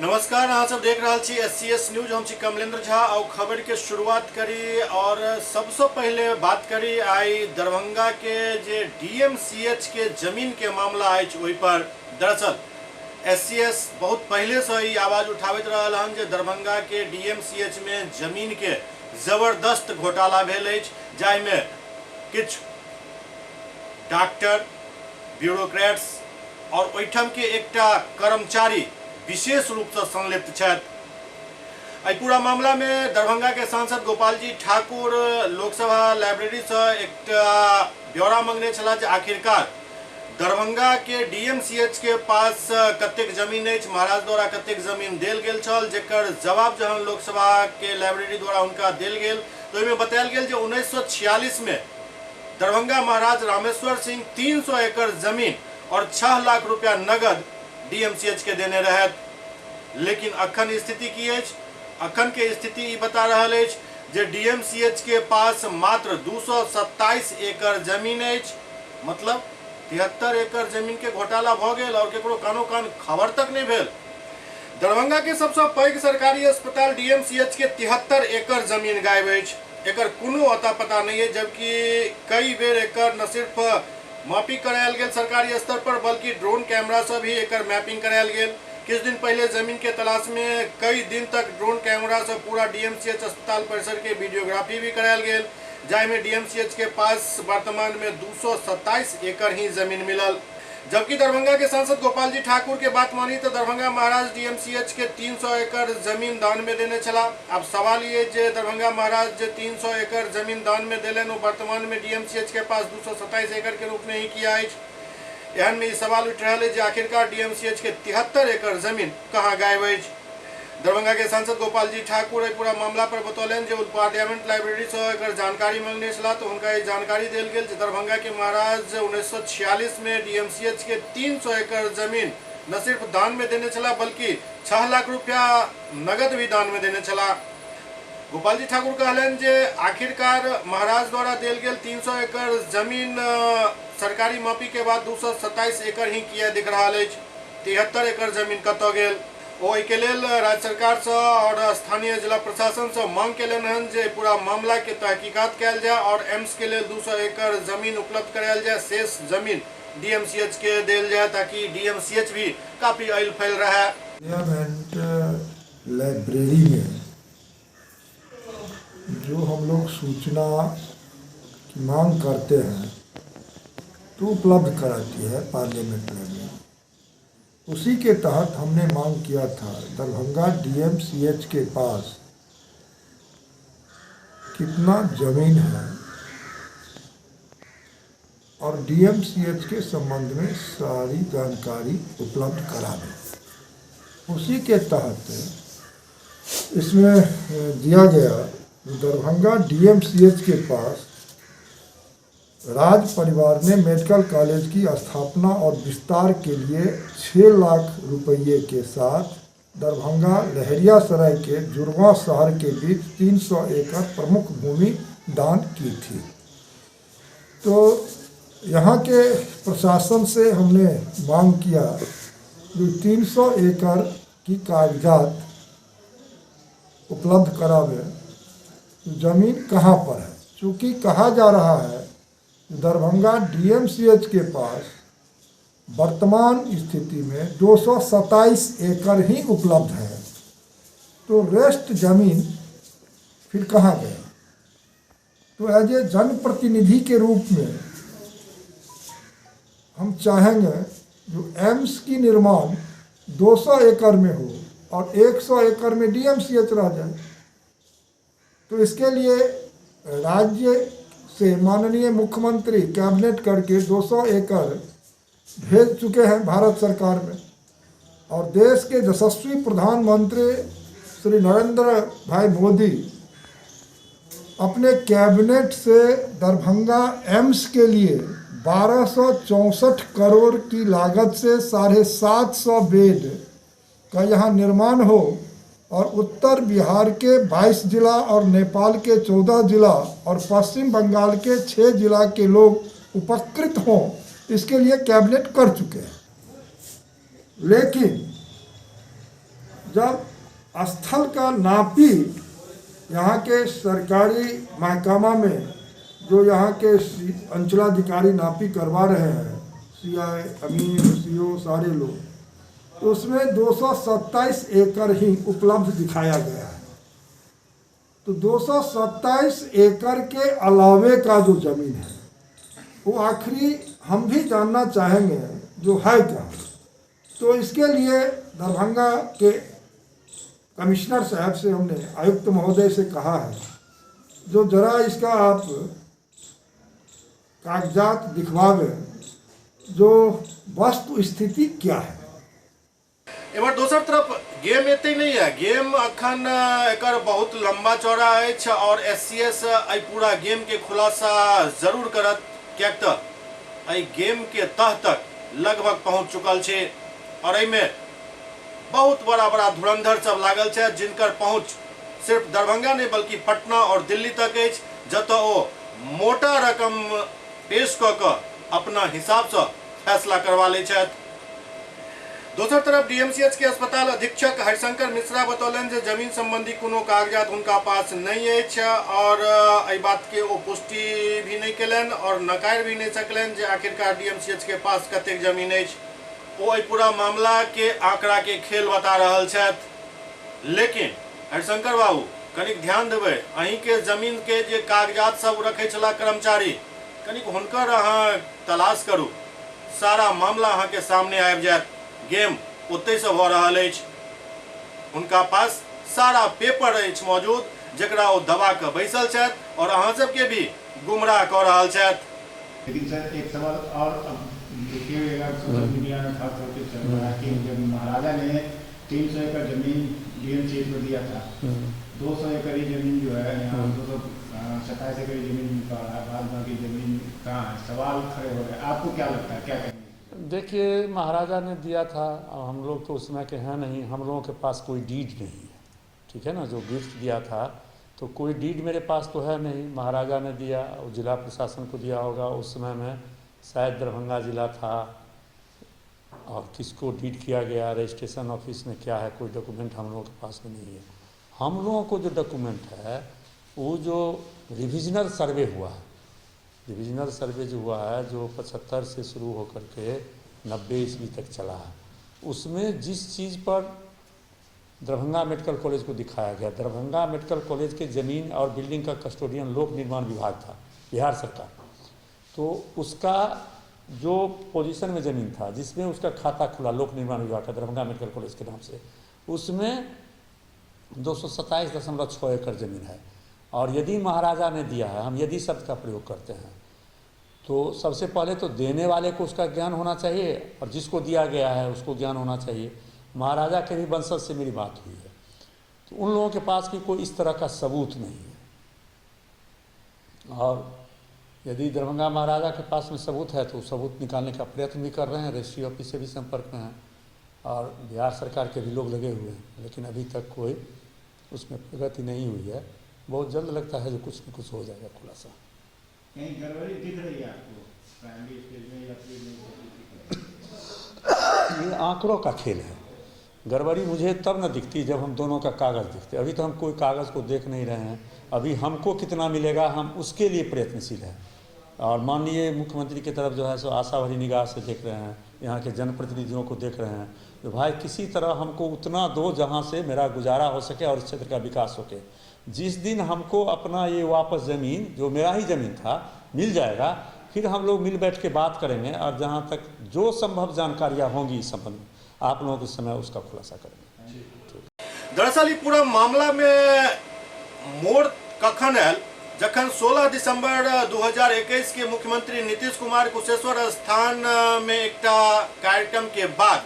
नमस्कार, अहाँ सब देख रहल छी एस न्यूज। हम छी कमलेंद्र झा और खबर के शुरुआत करी और सबसे पहले बात करी आई दरभंगा के जे डीएमसीएच के जमीन के मामला अछि ओहि पर। दरअसल एससीएस बहुत पहले से ई आवाज उठाबैत रहल हन जे दरभंगा के डीएमसीएच में जमीन के जबरदस्त घोटाला भेल अछि, जाहिमे किछु डॉक्टर, ब्यूरोक्रेट्स और ओहिठाम के एकटा कर्मचारी विशेष रूप से संलिप्त छथि। एहि पूरा मामला में दरभंगा के सांसद गोपाल जी ठाकुर लोकसभा लाइब्रेरी से एकटा ब्यौरा मंगने छलाह जे आखिरकार दरभंगा के डीएमसीएच के पास कतेक जमीन अछि, महाराज द्वारा कतेक जमीन देल गेल छल, जेकर जवाब जहन लोकसभा के लाइब्रेरी द्वारा हुनका देल गेल तो ओहिमे बतायल गेल जे 1946 में दरभंगा महाराज रामेश्वर सिंह 300 एकड़ जमीन और 6 लाख रुपया नगद डीएमसीएच के देने रहथि। लेकिन अखन स्थिति की अछि? अखन के स्थिति ई बता रहल अछि जे डीएमसीएच के पास मात्र 227 एकड़ जमीन अछि, मतलब 73 एकड़ जमीन के घोटाला भ गेल और केकरो कानो कान खबर तक नहीं भेल। दरभंगा के सबसे पैघ सरकारी अस्पताल डीएमसीएच के 73 एकड़ जमीन गायब अछि, एकर कोनो अता पता नहीं है, जबकि कई बेर एकर न सिर्फ मापी करायल गेल सरकारी स्तर पर बल्कि ड्रोन कैमरा से भी एकर मैपिंग करायल गेल। किछु दिन पहले जमीन के तलाश में कई दिन तक ड्रोन कैमरा से पूरा डीएमसीएच अस्पताल परिसर के वीडियोग्राफी भी करायल गेल, जाहिमे डीएमसीएच के पास वर्तमान में 227 एकड़ ही जमीन मिलल। जबकि दरभंगा के सांसद गोपाल जी ठाकुर के बात मानी तो दरभंगा महाराज डीएमसीएच के 300 एकड़ जमीन दान में देने छला। अब सवाल ये जे दरभंगा महाराज जे 300 एकड़ जमीन दान में देलन वो वर्तमान में डीएमसीएच के पास 227 एकड़ के रूप में ही किया अछि। एहन में ई सवाल उठि रहल अछि जे आखिरकार डीएमसीएच के 73 एकड़ जमीन कहाँ गायब अछि। दरभंगा के सांसद गोपाल जी ठाकुर एहि पूरा मामला पर बतौलनि जे ओ पार्लियामेंट लाइब्रेरी से एकर जानकारी मंगने छलाह तो हुनका ई जानकारी देल गेल जे दरभंगा के महाराज 1946 में डीएमसीएच के 300 एकड़ जमीन न सिर्फ दान में देने छलाह बल्कि 6 लाख रुपया नगद भी दान में देने छलाह। गोपाल जी ठाकुर कहलनि जे आखिरकार महाराज द्वारा देल गेल 300 एकड़ जमीन सरकारी मापी के बाद 227 एकड़ ही किया दिख रहा अछि, 73 एकड़ जमीन कतऽ गेल। ओ एहिके लेल राज्य सरकार से और स्थानीय जिला प्रशासन से मांग केलनि हन जे पूरा मामला के तहकीकात कयल जाय और एम्स के लेल 200 एकड़ जमीन उपलब्ध करायल जाय, शेष जमीन डीएमसीएच के देल जाय ताकि डीएमसीएच भी काफी ऐल फैल रहे। पार्लियामेंट लाइब्रेरी में जो हम लोग सूचना की मांग करते हैं तो उपलब्ध कराती है पार्लियामेंट लाइब्रेरी। उसी के तहत हमने मांग किया था दरभंगा डीएमसीएच के पास कितना जमीन है और डीएमसीएच के संबंध में सारी जानकारी उपलब्ध करा दें। उसी के तहत इसमें दिया गया दरभंगा डीएमसीएच के पास राज परिवार ने मेडिकल कॉलेज की स्थापना और विस्तार के लिए 6 लाख रुपये के साथ दरभंगा लहेरियासराय के जुड़वा शहर के बीच 300 एकड़ प्रमुख भूमि दान की थी। तो यहाँ के प्रशासन से हमने मांग किया जो 300 एकड़ की कागजात उपलब्ध करावे, जमीन कहाँ पर है। चूँकि कहा जा रहा है दरभंगा डीएमसीएच के पास वर्तमान स्थिति में 227 एकड़ ही उपलब्ध है, तो रेस्ट जमीन फिर कहाँ गया। तो एज ए जनप्रतिनिधि के रूप में हम चाहेंगे जो एम्स की निर्माण 200 एकड़ में हो और 100 एकड़ में डीएमसीएच रह जाए, तो इसके लिए राज्य से माननीय मुख्यमंत्री कैबिनेट करके 200 एकड़ भेज चुके हैं भारत सरकार में, और देश के यशस्वी प्रधानमंत्री श्री नरेंद्र भाई मोदी अपने कैबिनेट से दरभंगा एम्स के लिए 1264 करोड़ की लागत से 750 बेड का यहाँ निर्माण हो और उत्तर बिहार के 22 जिला और नेपाल के 14 जिला और पश्चिम बंगाल के 6 जिला के लोग उपकृत हों, इसके लिए कैबिनेट कर चुके हैं। लेकिन जब स्थल का नापी यहाँ के सरकारी महकमा में जो यहाँ के अंचलाधिकारी नापी करवा रहे हैं, सीआई, अमीन, सीओ सारे लोग, तो उसमें 227 एकड़ ही उपलब्ध दिखाया गया है। तो 227 एकड़ के अलावे का जो ज़मीन है वो आखिरी हम भी जानना चाहेंगे जो है क्या। तो इसके लिए दरभंगा के कमिश्नर साहब से हमने, आयुक्त महोदय से कहा है जो ज़रा इसका आप कागजात दिखवावे, जो वस्तु स्थिति क्या है। एम्हर दोसर तरफ गेम एते नहीं है, गेम अखन एकर बहुत लंबा चौड़ा अछि और एससीएस एहि पूरा गेम के खुलासा जरूर करत, किएक तऽ एहि गेम के तह तक लगभग पहुंच चुकल छै और एहिमे बहुत बड़ा बड़ा धुरंधर सब लागल छै जिनकर पहुंच सिर्फ दरभंगा नहीं बल्कि पटना और दिल्ली तक अछि, जतऽ ओ मोटा रकम पेश कऽ कऽ अपना हिसाबसँ फैसला करवा लै छथि। दोसर तरफ डीएमसीएच के अस्पताल अधीक्षक हरिशंकर मिश्रा बतौलनि जे जमीन संबंधी कोनो कागजात हुनका पास नहीं अछि और एहि बात के ओ पुष्टि भी नहीं केलनि और नकारि भी नहीं सकलनि जे आखिरकार डीएमसीएच के पास कतेक जमीन अछि। ओ एहि पूरा मामला के आंकड़ा के खेल बता रहल छथि, लेकिन हरिशंकर बाबू कनिक ध्यान देबै, अहीं के जमीन के जे कागजात सब रखै छला कर्मचारी, कनिक हुनकर अहाँ तलाश करू, सारा मामला अहाँ के सामने आबि जायत। गेम ओतहिसँ भऽ रहल अछि, हुनका पास सारा पेपर अछि मौजूद जकरा ओ दबा कऽ बैसल छथि और अहाँ सबके भी गुमराह कऽ रहल छथि। लेकिन सर एक सवाल और अब देखिएगा सोशल मीडिया में खास तौर पे चल रहा है कि जब महाराजा ने 300 एकड़ जमीन डीएमसीएच को दिया था, 200 एकड़ ही जमीन जो है यहाँ 227 एकड़ जमीन उनका है, बाद बाकी जमीन कहाँ है, सवाल खड़े हो रहे हैं। आपको क्या लगता है, क्या कहेंगे? देखिए महाराजा ने दिया था, अब हम लोग तो उसमें के हैं नहीं, हम लोगों के पास कोई डीड नहीं है, ठीक है ना। जो गिफ्ट दिया था तो कोई डीड मेरे पास तो है नहीं, महाराजा ने दिया और जिला प्रशासन को दिया होगा। उस समय में शायद दरभंगा जिला था और किसको डीड किया गया, रजिस्ट्रेशन ऑफिस में क्या है, कोई डॉक्यूमेंट हम लोगों के पास में नहीं है। हम लोगों को जो डॉक्यूमेंट है वो जो रिविजनल सर्वे हुआ है, रिविजनल सर्वे जो हुआ है जो 75 से शुरू होकर के 90 ईस्वी तक चला है, उसमें जिस चीज़ पर दरभंगा मेडिकल कॉलेज को दिखाया गया, दरभंगा मेडिकल कॉलेज के ज़मीन और बिल्डिंग का कस्टोडियन लोक निर्माण विभाग था, बिहार सरकार, तो उसका जो पोजीशन में ज़मीन था जिसमें उसका खाता खुला लोक निर्माण विभाग का दरभंगा मेडिकल कॉलेज के नाम से, उसमें 227.6 एकड़ ज़मीन है। और यदि महाराजा ने दिया है, हम यदि शब्द का प्रयोग करते हैं, तो सबसे पहले तो देने वाले को उसका ज्ञान होना चाहिए और जिसको दिया गया है उसको ज्ञान होना चाहिए। महाराजा के भी वंशज से मेरी बात हुई है, तो उन लोगों के पास भी कोई इस तरह का सबूत नहीं है। और यदि दरभंगा महाराजा के पास में सबूत है तो सबूत निकालने का प्रयत्न भी कर रहे हैं, रजिस्ट्री ऑफिस से भी संपर्क में हैं और बिहार सरकार के भी लोग लगे हुए हैं, लेकिन अभी तक कोई उसमें प्रगति नहीं हुई है। बहुत जल्द लगता है जो कुछ न कुछ हो जाएगा खुलासा। कहीं गड़बड़ी दिख रही है आपको प्राइमरी स्टेज में या फिर? ये आंकड़ों का खेल है, गड़बड़ी मुझे तब न दिखती जब हम दोनों का कागज़ दिखते। अभी तो हम कोई कागज़ को देख नहीं रहे हैं, अभी हमको कितना मिलेगा हम उसके लिए प्रयत्नशील हैं और माननीय मुख्यमंत्री की तरफ जो है सो आशा भरी निगाह से देख रहे हैं, यहाँ के जनप्रतिनिधियों को देख रहे हैं तो भाई किसी तरह हमको उतना दो जहाँ से मेरा गुजारा हो सके और इस क्षेत्र का विकास हो सके। जिस दिन हमको अपना ये वापस ज़मीन जो मेरा ही ज़मीन था मिल जाएगा, फिर हम लोग मिल बैठ के बात करेंगे और जहाँ तक जो संभव जानकारियाँ होंगी इस संबंध में आप लोगों के समय उसका खुलासा करेंगे। दरअसल ये पूरा मामला में मोड़ कखन आयल जखन 16 दिसंबर 2021 के मुख्यमंत्री नीतीश कुमार कुशेश्वर स्थान में एकटा कार्यक्रम के बाद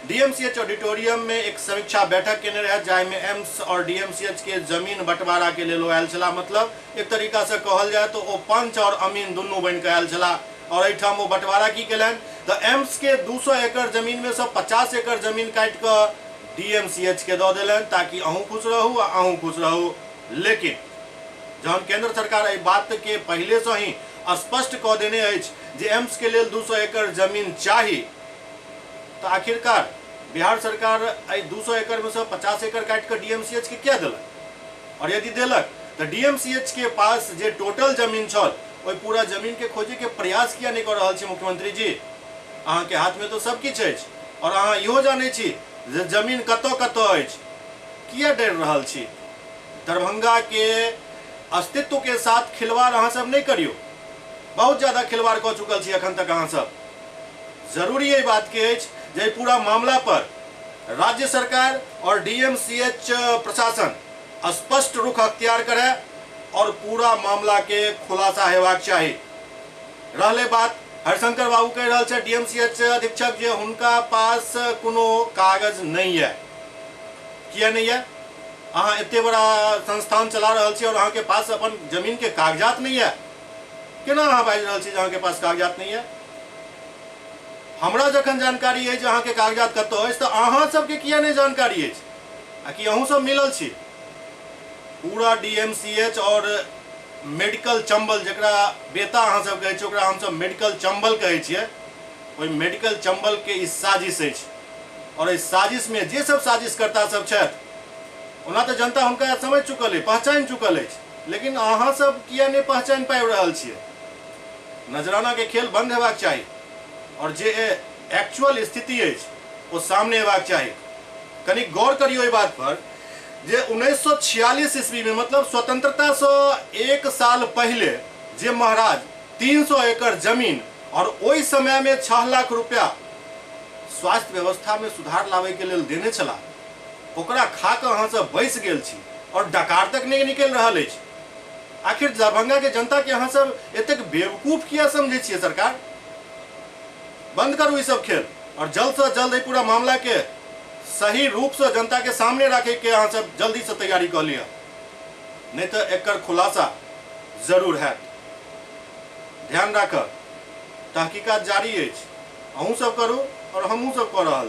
डीएमसीएच ऑडिटोरियम में एक समीक्षा बैठक केने रहे, जाहिमे एम्स और डीएमसीएच के जमीन बंटवारा के लेल आयल छला। मतलब एक तरीका से कहल जाए तो ओ पंच और अमीन दुनू बनि के आयल छला और एहिठाम ओ बंटवारा की केलनि तो एम्स के 200 एकड़ जमीन में से 50 एकड़ जमीन काटि कऽ डीएमसीएच के दऽ देलनि ताकि अहूँ खुश रहू आ अहूँ खुश रहू। लेकिन जहन केंद्र सरकार एहि बात के पहिले से ही स्पष्ट कऽ देने अछि जे एम्स के लेल 200 एकड़ जमीन चाही, तो आखिरकार बिहार सरकार एहि 200 एकड़ में से 50 एकड़ काटि कऽ डीएमसीएच के किया देलक? और यदि देलक तऽ डीएमसीएच के पास जे टोटल जमीन छल ओहि पूरा जमीन के खोजे के प्रयास किया नहीं कऽ रहल छी मुख्यमंत्री जी? अहाँके हाथ में तो सब किछु अछि और अहाँ इहो जानै छी जे जमीन कतऽ कतऽ अछि, किया डरि रहल छी? दरभंगा के अस्तित्व के साथ खिलवाड़ अहाँ सब नहीं करियो। बहुत ज्यादा खिलवाड़ कऽ चुकल छी अखन तक अहाँ सब। जरूरी एहि बात के अछि जे एहि पूरा मामला पर राज्य सरकार और डीएमसीएच प्रशासन स्पष्ट रुख अख्तियार करे और पूरा मामला के खुलासा हेबाक चाही। रहले बात हरिशंकर बाबू कहि रहल छै डीएमसीएच अधीक्षक जे हुनका पास कोनो कागज नहीं है। किया नहीं है? अहाँ एते बड़ा संस्थान चला रहल छी और अहाँ के पास अपन जमीन के कागजात नहीं है, केना अहाँ बाजि रहल छी जे अहाँ के पास कागजात नहीं है? हमरा जखन जानकारी अछि जे अहाँ के कागजात कतऽ अछि तऽ अहाँ सबके किया नहीं जानकारी अछि? आ कि अहूँ सब मिलल छी? पूरा डीएमसीएच और मेडिकल चंबल, जकरा बेता अहाँ सब कहै छी ओकरा हमसब मेडिकल चंबल कहै छियै, ओहि मेडिकल चंबल के ई साजिश अछि। और एहि साजिश में जे सब साजिशकर्ता सब छथि, ओना तऽ जनता हुनका समझि चुकल अछि, पहचानि चुकल अछि, लेकिन अहाँ सब किया नहि पहचानि पाबि रहल छियै? नजराना के खेल बंद हेबाक चाही और जे एक्चुअल स्थिति अछि ओ सामने अयबाक चाही। कनि गौर करियौ एहि बात पर जे 1946 ईस्वी में, मतलब स्वतंत्रता से 1 साल पहले, जे महाराज 300 एकड़ जमीन और ओहि समय में 6 लाख रुपया स्वास्थ्य व्यवस्था में सुधार लाबै के लेल देने छलाह, ओकरा खा कऽ अहाँ सब बैस गेल छी और डकार तक नहीं निकलि रहल अछि। आखिर दरभंगा के जनता के अहाँ सब एतेक बेवकूफ किया समझै छियै सरकार? बंद करू ई सब खेल और जल्द से जल्द एहि पूरा मामला के सही रूप से जनता के सामने राखे के अहाँ सब जल्दी से तैयारी कऽ लिअ, नहीं तऽ एकर खुलासा जरूर हैत। ध्यान राखब, तहकीकात जारी अछि, अहूँ सब करू और हमहूँ सब कऽ रहल छी।